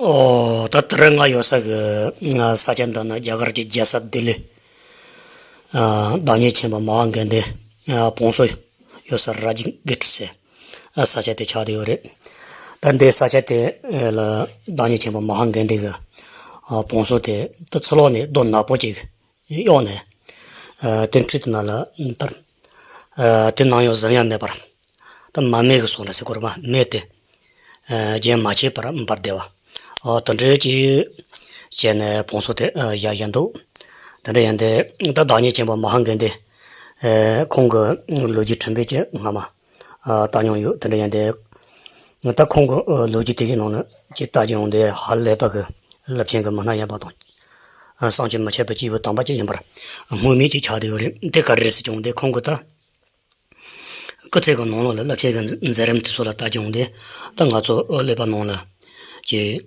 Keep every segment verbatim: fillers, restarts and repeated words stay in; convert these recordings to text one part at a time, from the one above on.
ཨོ། ད་དེ་རིང་ང་ཡོད་ས་གི་ས་ཆ་འདི་ནི་རྒྱ་གར་གྱི་རྒྱལ་ས་ལྡི་ལི། བདག་ཉིད་ཆེན་པོ་མ་ཧཱ་གན་དྷི་བོང་སོ་ཡོད་ས་ར་ཇི་གིཊ་ཟེར་ས་ཆ་དེ་ཆགས་བསྡད་ཡོད་རེད། ད་འདི་ས་ཆ་དེ་ལ་བདག་ཉིད་ཆེན་པོ་མ་ཧཱ་གན་དྷི་གི་བོང་སོ་དེ་ད་ཕྱི་ལོགས་ནས་རྡོ་ནག་པོ་ཅིག་གཡོགས་ནས། ཨ། དེ་འཁྲིས་དེ་ནང་ལ་ལྟར། ཨ། དེ་ནང་ཡང་གཟིམ་ཡ་མེད་པར། ད་མ་སྨད་ཀྱི་སོགས་ལ་ཟེར་དགོས་རེད་པ། སྨད་དེ། ཨ། རྒྱུན་མ་ཆད་པར་འབར་བསྡད་པ། ཨ། དེ་འདྲའི་ཅིག་བྱས་ནས་བོང་སོ་དེ། ཨ། བཞག་བཞག་འདུག་དེ་འདྲ་ཡིན་དུས་ད་བདག་ཉིད་ཆེན་པོ་མ་ཧཱ་གན་དྷི། ཨ། ཁོང་གི་ལོ་རྒྱུས་འཕྲིན་བུ་ཅིག་སྔ་མ། ཨ། བལྟ་མྱོང་ཡོད། དེ་འདྲ་ཡིན་དུས། ད་ཁོང་གི་ལོ་རྒྱུས་དེ་གི་ནང་ནས་ཅིག་བལྟ་རྒྱུ་ཡོང་དུས། ཧ་ལས་པ་གི་རླབས་ཆེན་གྱི་མི་སྣ་ཡིན་པ་དང་། བསམ་གྱིས་མི་ཁྱབ་པའི་སྐྱེས་བུ་དམ་པ་ཅིག་ཡིན་པར་ངེས་མེད་ཅིག་ཆགས་བསྡད་ཡོད་རེད། དེ་ག་རེ་རེད་ཟེར་བྱུང་དུས། ཁོང་གི་ད་སྐུ་ཚེ་གི་ནང་ལོགས་ལ་རླབས་ཆེན་གྱི་མཛད་རིམ་དེ་ཚོ་ལ་བལྟ་རྒྱུ་ཡོང་དུས། ད་ང་ཚོ་ཀླད་པ་ནང་ལ་ཅིག་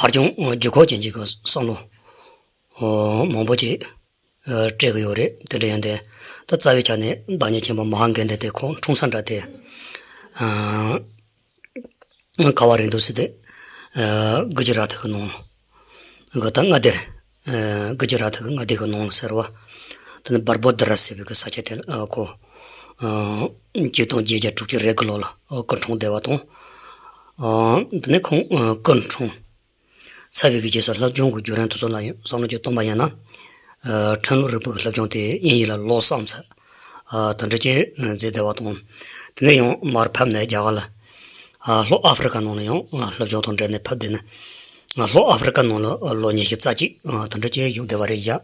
ཧ་ཅང་ལྗིད་ཁོག་ཅན་ཅིག་གི་བསམ་བློ་མང་པོ་ཅིག་སྤྲད་ཀྱི་ཡོད་རེད། དེ་འདྲ་ཡིན་དུས། ད་རྩ་བའི་ཆ་ནས་བདག་ཉིད་ཆེན་པོ་མ་ཧཱ་གན་དྷི་དེ་ཁོང་འཁྲུངས་ས་འདྲ་དེ། ཨ། ག་པར་རེད་འདུག་ཟེར་དུས། ཨ། གུ་ཇི་རཱ་ཐི་གི་ནང་གི་ད་མངའ་སྡེ། ཨ། གུ་ཇི་རཱ་ཐི་གི་མངའ་སྡེ་གི་ནང་ཟེར་བ། དེ་ནི་བར་བོ་དྷི་ར་ཟེར་བའི་གི་ས་ཆ་དེ་ལ། ཨ། ཁོ། ཨ། ཆིག་སྟོང་བརྒྱད་བརྒྱ་དྲུག་ཅུ་རེ་དགུ་ལོ་ལ། ཨ། སྐུ་འཁྲུངས་བསྡད་པ་དང་། ཨ། དེ་ནས་ཁོང་། ཨ། སྐུ་འཁྲུངས་ཚར་བའི་གི་རྗེས་སུ་སློབ་སྦྱོང་གི་བརྒྱུད་རིམ་དེ་ཚོ་ལ་ཡང་བསམ་བློ་ཅིག་གཏོང་པ་ཡིན་ན། ཨ། འཁྲུངས་ལུགས་རིག་པའི་གི་སློབ་སྦྱོང་དེ་དབྱིན་ཡིག་ལ་ལོ་གསུམ་ཙམ། ཨ། དེ་འདྲ་ཅིག་མཛད་བསྡད་པ་དང་། དེ་ནས་ཡང་མར་ཕེབས་ནས་རྒྱ་གར་ལ། ཨ། ལྷོ་ཨ་ཧྥེ་རི་ཁ་ནང་ལ་ཡང་སློབ་སྦྱོང་དང་འབྲེལ་ནས་ཕེབས་བསྡད་ནས། ལྷོ་ཨ་ཧྥེ་རི་ཁ་ནང་ལ་ལོ་ཉི་ཤུ་རྩ་གཅིག་ཨ། དེ་འདྲ་ཅིག་བཞུགས་བསྡད་པ་རེད་བཞག་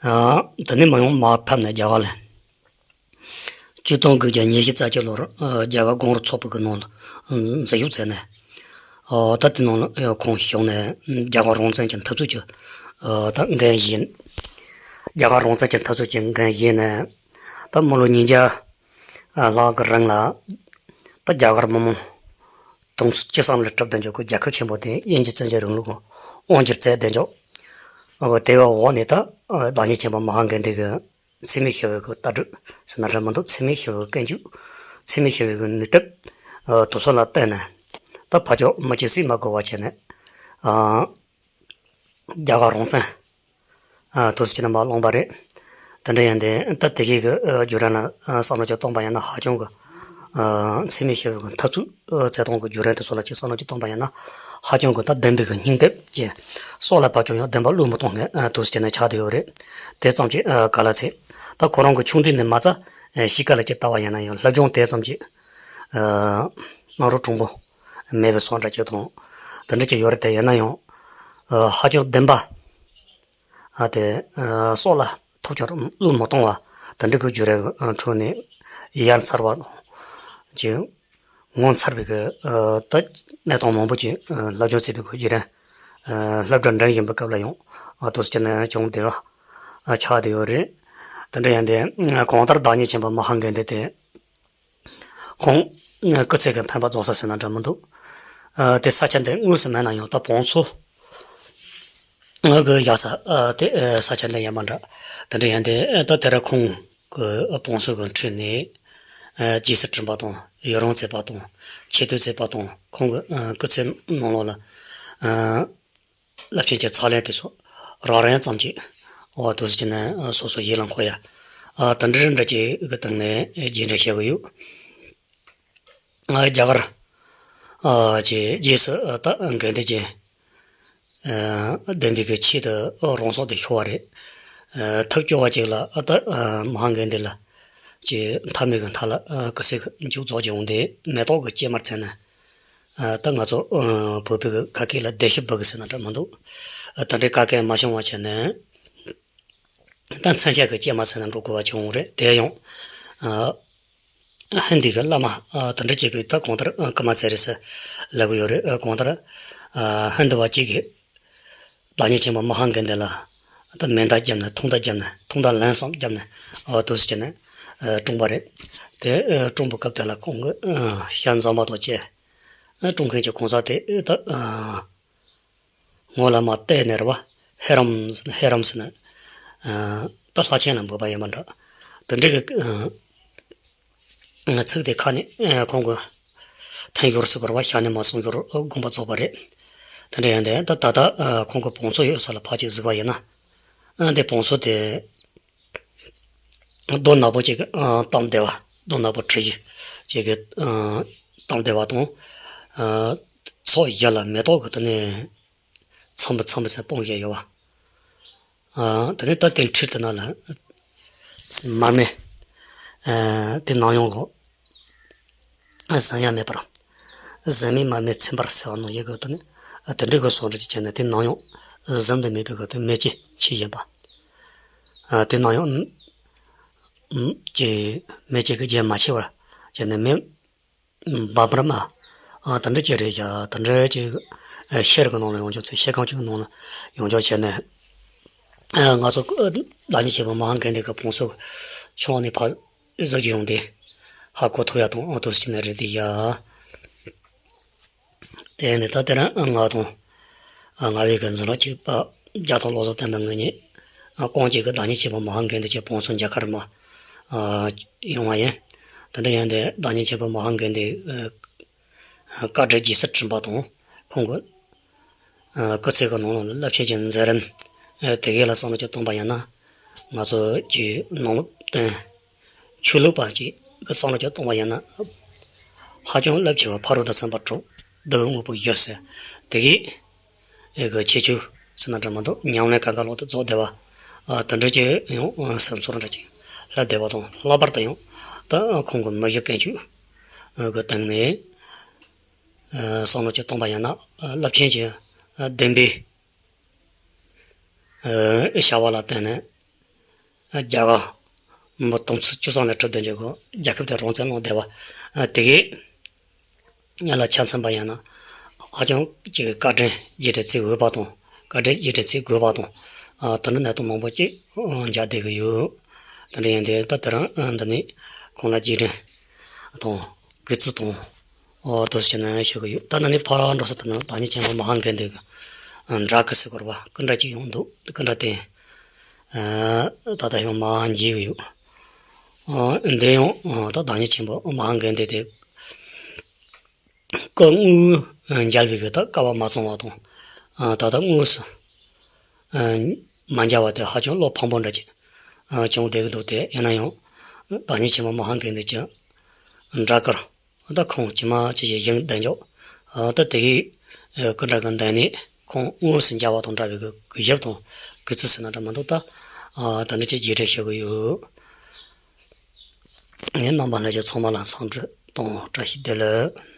ཨ། དེ་ནས་མར་ཡང་མར་ཕེབས་ནས་རྒྱ་གར་ལ། ཆིག་སྟོང་དགུ་བརྒྱ་ཉི་ཤུ་རྩ་གཅིག་ལོར། ཨ། རྒྱ་གར་གོང་རིམ་ཚོགས་པའི་གི་ནང་ལ། ཨ། འཛུལ་ཞུགས་མཛད་ནས། ཨ། ད་དེ་ནང་ལ། ཨ། ཁོང་ཞུགས་ནས་རྒྱ་གར་རང་བཙན་གྱི་འཐབ་རྩོད་ཀྱི། ཨ། ད་འགན་བཞེས། རྒྱ་གར་རང་བཙན་གྱི་འཐབ་རྩོད་ཀྱི་འགན་བཞེས་ནས། ད་མི་ལོ་ཉིས་བརྒྱ་ལྷག་གི་རིང་ལ། ད་རྒྱ་གར་མི་མང་དུང་སོ་ཅི་བསམ་ལ་གྲུབ་བསྡད་འཇོག་གི་རྒྱལ་ཁབ་ཆེན་པོ་དེ་དབྱིན་ཇི་བཙན་འཛུལ་རིང་ལུགས་ཀྱི་དབང་སྒྱུར་མཛད་བསྡད་འཇོག་ཨ། དེ་བའི་འོག་ནས་ད། ཨ། བདག་ཉིད་ཆེན་པོ་མ་ཧཱ་གན་དྷི་གི་འཚེ་མེད་ཞི་བའི་གི་ལྟ་གྲུབ་ཟེར་ན་འདྲ་མི་འདུག་འཚེ་མེད་ཞི་བའི་ཀུན་སྤྱོད། འཚེ་མེད་ཞི་བའི་གི་ནུས་སྟོབས། ཨ། དེ་ཚོ་ལ་བརྟེན་ནས། ད་ཕར་ཕྱོགས་མི་ཇི་སྲིད་མ་གོ་བ་བྱས་ནས། ཨ། རྒྱ་གར་རང་བཙན། ཨ། དེ་ཚོ་ཅིག་ནས་མར་ལངས་པ་རེད། དེ་འདྲ་ཡིན་དུས་ད་དེ་གའི་གི། ཨ། བརྒྱུད་རིམ་ལ། ཨ། བསམ་བློ་ཅིག་གཏོང་པ་ཡིན་ན་ཧ་ཅང་གི། ཨ། འཚེ་མེད་ཞི་བའི་གི་འཐབ་རྩོད། ཨ། བྱེད་སྟངས་ཀྱི་བརྒྱུད་རིམ་དེ་ཚོ་ལ་ཅིག་བསམ་བློ་ཅིག་གཏོང་པ་ཡིན་ན། ཧ་ཅང་གི་ད་བདེན་པའི་གི་སྙིང་སྟོབས་ཀྱི། སྲོག་ལ་བབ་ཀྱང་ཡང་བདེན་པ་བློས་མི་གཏོང་མཁན། ཨ། དེ་ཚོ་ཅིག་ནས་ཆགས་བསྡད་ཡོད་རེད། དེ་ཙམ་ཅིག་ཨ། ག་ལ་ཚད། ད་ཁོ་རང་གི་ཆུང་དུས་ནས་མ་རྩ། ཨ། གཤིས་ཀ་ལ་ཅིག་ལྟ་བ་ཡིན་ན་ཡང་སློབ་སྦྱོང་དེ་ཙམ་ཅིག་ཨ། གནང་རོགས་གྲུང་པོ་མེད་པའི་བཟོ་འདྲ་ཅིག་དང་། དེ་འདྲ་ཅིག་ཡོད་རེད། དེ་ཡིན་ན་ཡང་། ཨ། ཧ་ཅང་བདེན་པ། ཨ། དེ། ཨ། སྲོག་ལ་ཐོག་ཀྱང་བློས་མི་གཏོང་བ། དེ་འདྲ་གི་བརྒྱུད་རིམ་ཁྲོད་ནས་ཡར་འཚར་བ་དང་། ཅིག་ངོ་མཚར་བའི་གི། ཨ། ད་གནས་སྟངས་མང་པོ་ཅིག་ཨ། སློབ་སྦྱོང་བྱེད་པའི་གི་བརྒྱུད་རིམ། ཨ། སློབ་གྲྭ་འགྲིམ་བཞིན་པའི་སྐབས་ལ་ཡང་། ཨ། དེ་ཚོ་ཅིག་ནས་བྱུང་བསྡད་པ། ཨ། ཆགས་བསྡད་ཡོད་རེད། དེ་འདྲ་ཡིན་དུས། ཨ། གང་ལྟར་བདག་ཉིད་ཆེན་པོ་མ་ཧཱ་གན་དྷི་དེ། ཁོང་སྐུ་ཚེ་གི་འཕེན་པ་རྫོགས་ས་ཟེར་ན་འདྲ་མི་འདུག་ཨ། དེ་ས་ཆ་འདི་དངོས་སུ་མེད་ན་ཡང་ད་བོང་སོ་གི་བཞག་ས། ཨ། དེ། ཨ། ས་ཆ་འདི་ཡིན་པ་འདྲ། དེ་འདྲ་ཡིན་དུས། ཨ། ད་དེ་རིང་ཁོང་གི། ཨ། བོང་སོ་གི་འཁྲིས་ནས། ཨ། རྗེས་སུ་དྲན་པ་དང་། ཡི་རང་བྱེད་པ་དང་། ཆེ་བསྟོད་བྱེད་པ་དང་། ཁོང་གི། ཨ། སྐུ་ཚེ་ནང་ལོགས་ལ། ཨ། རླབས་ཆེན་གྱི་ཕྱག་ལས་དེ་ཚོ་རགས་རིམ་ཙམ་ཅིག་འོ་དེ་ཚོ་ཅིག་ནས་སོ་སོ་ཡིད་ལ་འཁོར་ཡ། ཨ། དེ་འདྲ་འདྲ་ཅིག་གི་སྟེང་ནས་རྒྱས་འདྲ་བྱེད་ཀྱི་ཡོད། ཨ། རྒྱ་གར། ཨ། གྱི་རྗེས་སུ། ཨ། ད་གན་དྷི་གྱི། ཨ། བདེན་པའི་གི་ཆེད་དུ། ཨ། རང་སྲོག་དེ་ཤོར་བ་རེད། ཨ། ཐབས་སྐྱོ་བ་ཅིག་ལ། ཨ། ད། ཨ། མ་ཧཱ་གན་དྷི་ལ་ཅིག་མཐའ་མའི་གི་མཐའ་ལ། ཨ། སྐུ་ཚེ་གི་མཇུག་རྫོགས་ཀྱི་འོང་དེ་མེ་ཏོག་གི་སྐྱེས་མར་བརྩིས་ནས། ཨ། ད་ང་ཚོ། ཨ། བོད་པའི་གི་ག་གེ་ལ་བདེ་ཤི་བུ་གི་ཟེར་ན་འདྲ་མི་འདུག་ཨ། ད་འདྲའི་ག་གེ་མ་བྱུང་བ་བྱས་ནས། ད་མཚོན་ཆ་གི་སྐྱེས་མ་ཟེར་ན་འགྲོ་དགོས་པ་བྱུང་རེད། དེ་ཡང་། ཨ། ཧིན་དི་གི་བླ་མ། ཨ། དེ་འདྲ་ཅིག་གིས་ད་གང་ལྟར། ཨ། ཀརྨ་ཙཱ་རི་ཟེར་ལབ་གི་ཡོད་རེད། ཨ། གང་ལྟར། ཨ། ཧིན་དི་བ་གཅིག་གིས་བདག་ཉིད་ཆེན་པོ་མ་ཧཱ་གན་དྷི་ལ་ད་མེ་མདའ་བརྒྱབ་ནས། ཐུང་མདའ་བརྒྱབ་ནས། ཐུང་མདའ་ལན་གསུམ་བརྒྱབ་ནས། ཨ། དེ་ཚོ་བྱས་ནས། ཨ། བཀྲོངས་པ་རེད། དེ། ཨ། བཀྲོངས་པའི་སྐབས་དེ་ལ་ཁོང་གི། ཨ། ཤ་མཛངས་པ་དང་བཅས། ཨ། བཀྲོངས་མཁན་གྱི་གང་ཟག་དེ་ད། ཨ། ངོ་ལ་མར་བལྟས་ནས་རེད་པ། ཧེ་རམ་ཟེར་ན། ཧེ་རམ་ཟེར་ན། ཨ། ད་ལྷ་ཆེན་ལ་འབོད་པ་ཡིན་པ་འདྲ། དེ་འདྲ་གི། ཨ། ཚིག་དེ་ཁ་ནས། ཨ། ཁོང་གི་ཐོན་ཞོར་ཟེར་དགོས་རེད་པ། ཤ་ནས་མར་གསུངས་ཞོར་དགོངས་པ་རྫོགས་པ་རེད། དེ་འདྲ་ཡིན་དེ་ད་ད་ལྟ་ཁོང་གི་བང་མཛོད་ཡོད་ས་ལ་ཕར་ཅིག་གཟིགས་པ་ཡིན་ན། འདི་བང་མཛོད་དེ་རྡོ་ནག་པོ་ཅིག་གཏམས་བསྡད་པ། རྡོ་ནག་པོ་གྲུ་བཞི་ཅིག་གིས་གཏམས་བསྡད་པ་དང་། ཚོགས་བཞི་ལ་མེ་ཏོག་གི་དེ་ནས་ཚོམ་བུ་ཚོམ་བུ་ཚོ་སྤུངས་བཞག་ཡོད་པ། ཨ། དེ་ནས་ད་དེའི་འཁྲིས་དེ་ནང་ལ་མར་མེ། ཨ། དེ་ནང་ཡང་གོ། ཟིན་ཡ་མེད་པར། ཟིན་མེད་མར་མེ་ཚིམ་པར་གསལ་བ་ནང་བཞིན་གོ། དེ་ནས། ཨ། དེ་འདྲའི་གོ་སོགས་འདྲ་ཅིག་བྱས་ནས་དེ་ནང་ཡང་ཟིན་དུ་མེད་པའི་གོ་དེ་མེ་ལྕེ་མཆེད་བཞིན་པ། ཨ། དེ་ནང་ཡང་། ཨ། ཀྱི་མེ་ལྕེ་གི་རྒྱན་མ་ཆད་པར་བྱས་ནས་མེ། འབར་འབར་མ། ཨ། དེ་འདྲ་ཅིག་རེད་བཞག་དེ་འདྲ་ཅིག་ཨ། ཤེལ་གྱི་ནང་ལ་ཡོང་ཆོག་ཚེ་ཤེལ་ཁང་ཅིག་གི་ནང་ལ་ཡོང་ཆོག་བྱས་ནས། ཨ། ང་ཚོ་ཨ། བདག་ཉིད་ཆེན་པོ་མ་ཧཱ་གན་དྷི་གི་བང་མཛོད་ཕྱོགས་ནས་ཕར་གཟིགས་ཀྱི་ཡོང་དུས་ཧ་གོ་ཐུབ་ཡ་དང་ཨ་ཐུབ་ཟེར་ནི་རེད་དེ་བཞག་དེ་ནས་ད་དེ་རིང་ཨ། ང་དང་། ང་བའི་གི་འཛིན་གྲོགས་གཅིག་པ་རྒྱ་ཐོག་བློ་བཟང་བསྟན་པ་ང་གཉིས་ཨ། ཀོང་ཅིག་གི་བདག་ཉིད་ཆེན་པོ་མ་ཧཱ་གན་དྷི་གི་བང་མཛོད་མཇལ་ཁར་མར་ཨ། ཡོང་བ་ཡིན། དེ་འདྲ་ཡིན་དེ་བདག་ཉིད་ཆེན་པོ་མ་ཧཱ་གན་དྷི་ཨ། བཀའ་དྲིན་རྗེས་སུ་དྲན་པ་དང་ཁོང་གི་ཨ། སྐུ་ཚེ་གི་ནང་ལ་རླབས་ཆེན་གྱི་མཛད་རིམ་ཨ། དེ་གའི་ལ་བསམ་བློ་ཅིག་གཏོང་པ་ཡིན་ན། ང་ཚོ་གི་ནང་བསྟན་ཆོས་ལུགས་པ་ཅིག་གི་བསམ་བློ་ཅིག་གཏོང་བ་ཡིན་ན། ཧ་ཅང་རླབས་ཆེ་བ་ཕ་རོལ་ཏུ་ཕྱིན་པ་དྲུག་བདུད་དངོས་པོ་བཞི་ཟེར། དེ་གའི་ཨེ་གི་ཁྱད་ཆོས་ཟེར་ན་འདྲ་མི་འདུག་ཉམས་ལེན་གང་ག་ལོག་ཏུ་རྫོགས་བསྡད་པ། ཨ། དེ་འདྲ་ཅིག་ཡང་སེམས་ཚོར་འདྲ་ཅིག་སླེབས་བསྡད་པ་དང་། ལྷག་པར་དུ་ཡང་ད་ཁོང་གི་མི་བཞི་དཀོན་མཆོག་གི་སྟེང་ནས་ཨ། བསམ་བློ་ཅིག་གཏོང་པ་ཡིན་ན། ཨ། རླབས་ཆེན་གྱི་ཨ། བདེན་པའི་ཨ། བྱ་བ་ལ་བརྟེན་ནས་རྒྱ་གར་མི་དུང་ཕྱུར་བཅུ་གསུམ་ལས་གྲུབ་ལྡན་གྱི་གོ་རྒྱལ་ཁབ་དེ་རང་བཙན་བླངས་བསྡད་པ། ཨ། དེ་གའི་ལ་ཆ་མཚོན་པ་ཡིན་ན། ཧ་ཅང་ཅིག་བཀའ་དྲིན་རྗེས་དྲན་བརྩི་འོས་པ་དང་། བཀའ་དྲིན་རྗེས་དྲན་བརྩི་དགོས་པ་དང་། ཨ། དེ་འདྲ་གནད་དོན་མང་པོ་ཅིག་མཇལ་བསྡད་ཀྱི་ཡོད། དེ་འདྲ་ཡིན་དུས་ད་དེ་རིང་ཨ། འདི་ནས་ཁོང་ལ་རྗེས་དྲན་དང་གུས་བརྩི་དང་། ཨོ། དེ་ཟེར་ནས་ཞུ་གི་ཡོད། ད་ནི་ཕར་འགྲོ་ས་དེ་ན་བདག་ཉིད་ཆེན་པོ་མ་ཧཱ་གན་དྷི་གི་འདྲ་སྐུ་ཟེར་དགོས་པ་སྐུ་འདྲ་ཅིག་ཡོང་འདུག་སྐུ་འདྲ་དེ། ཨ། ད་ལྟ་ཡང་མར་མཇལ་གི་ཡོད། ཨ། འདི་ཡང་ཨ། ད་བདག་ཉིད་ཆེན་པོ་མ་ཧཱ་གན་དྷི་དེ་སྐུ་དངོས་མཇལ་བའི་གི་ད་སྐལ་བ་མ་བྱུང་བ་དང་། ཨ། ད་ལྟ་དངོས་སུ་ཨ། མ་མཇལ་བ་དེ་ཧ་ཅང་བློ་ཕངས་པོ་འདྲ་ཅིག་ཨ། བྱུང་བསྡད་ཀྱི་འདུག་དེ་ཡིན་ན་ཡང་བདག་ཉིད་ཆེན་པོ་མ་ཧཱ་གན་དྷི་གི་འདྲ་སྐུ་ད་ཁོང་ཇི་མ་ཇི་བཞིན་བཞེངས་བསྡད་འཇོག་ཨ། ད་དེ་གའི་ཨ། སྐུ་འདྲ་གི་མདུན་ནས་ཁོང་དངོས་སུ་མཇལ་བ་དང་འདྲ་བའི་གི་གུས་ཞབས་དང་གུས་བརྩི་ཟེར་ན་འདྲ་མི་འདུག་ད་ཨ། དེ་འདྲ་ཅིག་རྗེས་དྲན་ཞུ་གི་ཡོད། ངས་རྣམ་པ་ལྷན་རྒྱས་ཚང་མ་ལ་འཚམས་འདྲི་དང་བཀྲ་ཤིས་བདེ་ལེགས།